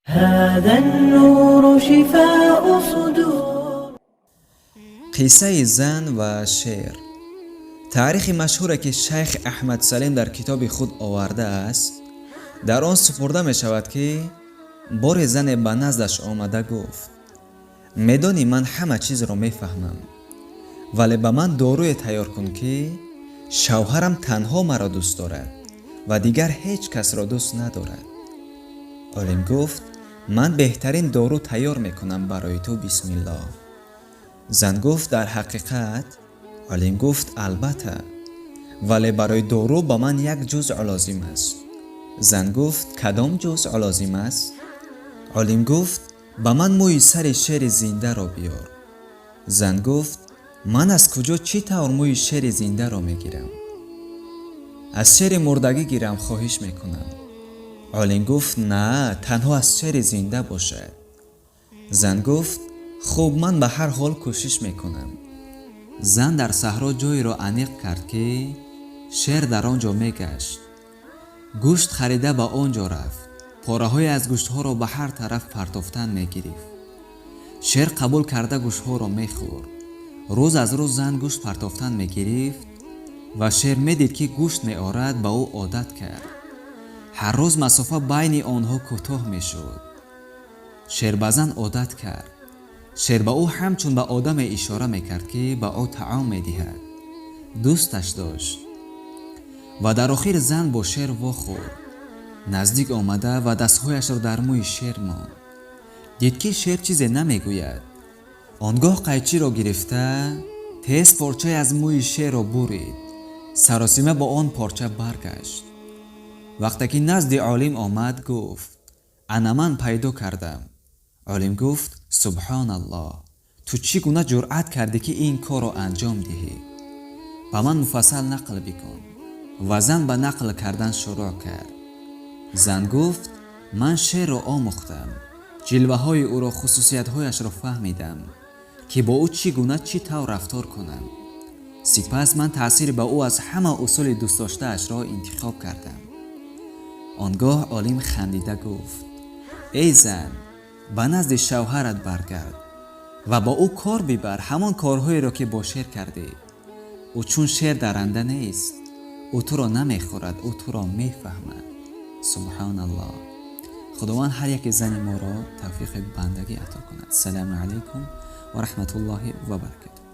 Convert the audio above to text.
هذا النور شفاء صدور. Қиссаи зан ва шер. Таърихи машҳуре, ки шайх Аҳмад Салим дар китоби худ овардааст, дар он супурда мешавад, ки боре зане ба наздаш омада гуфт: «Медонӣ, ман ҳама чизро мефаҳмам, вале ба ман доруе тайёр кун, ки шавҳарам танҳо маро дӯст дорад ва дигар ҳеҷ касро дӯст надорад». Олим гуфт: «Ман беҳтарин дору тайёр мекунам барои ту, бисмиллоҳ». Зан гуфт: «Дар ҳақиқат?» Олим гуфт: «Албатта, вале барои дору ба ман як ҷузъ лозим аст». Зан гуфт: «Кадом ҷузъ лозим аст?» Олим гуфт: «Ба ман мӯи сари шери зиндаро биёр». Зан гуфт: «Ман аз куҷо, чӣ тавр мӯи шери зиндаро мегирам? Аз шери мурдагӣ гирам, хоҳиш мекунам». Олим гуфт: «На, танҳо аз шери зинда бошад». Зан гуфт: «Хуб, ман ба ҳар ҳол кӯшиш мекунам». Зан дар саҳро ҷойеро аниқ кард, ки шер дар он ҷо мегашт. Гӯшт харида, ба он ҷо рафт. Пораҳое аз гӯштҳоро ба ҳар тараф партофтан мегирифт. Шер қабул карда, гӯштҳоро мехӯрд. Рӯз аз рӯз зан гӯшт партофтан мегирифт ва шер медид, ки гӯшт меорад, ба ӯ одат кард. Ҳар рӯз масофа байни онҳо кӯтоҳ мешуд. Шер ба зан одат кард. Шер ба ӯ ҳамчун ба одаме ишора мекард, ки ба ӯ таом медиҳад, дӯсташ дошт. Ва дар охир зан бо шер вохӯрд. Наздик омада ва дастҳояшро дар мӯи шер монд. Дид, ки шер чизе намегӯяд. Он гоҳ қайчиро гирифта, тез порчае аз мӯи шерро бурид. Саросима бо он порча баргашт. Вақте ки назди олим омад, гуфт: «Ана, ман пайдо кардам». Олим гуфт: «Субҳоналлоҳ, ту чӣ гуна ҷуръат кардӣ, ки ин корро анҷом диҳӣ? Ба ман муфассал нақл бикун». Ва зан ба нақл кардан шурӯъ кард. Зан гуфт: «Ман шерро омӯхтам, ҷилваҳои ӯро, хусусиятҳояшро фаҳмидам, ки бо ӯ чӣ гуна, чӣ тавр рафтор кунам. Сипас ман таъсири ба ӯ аз ҳама усули дӯстдоштаашро интихоб кардам». Он гоҳ олим хандида гуфт: «Эй зан, ба назди шавҳарат баргард ва бо ӯ кор бибар, ҳамон корҳоеро, ки бо шер кардӣ. Ӯ чун шер дарранда нест, ӯ туро намехӯрад, ӯ туро мефаҳмад». Субҳоналлоҳ. Худованд ҳар яке зани моро тавфиқи бандагӣ ато кунад. Салому алайкум ва раҳматуллоҳи ва баракатуҳ.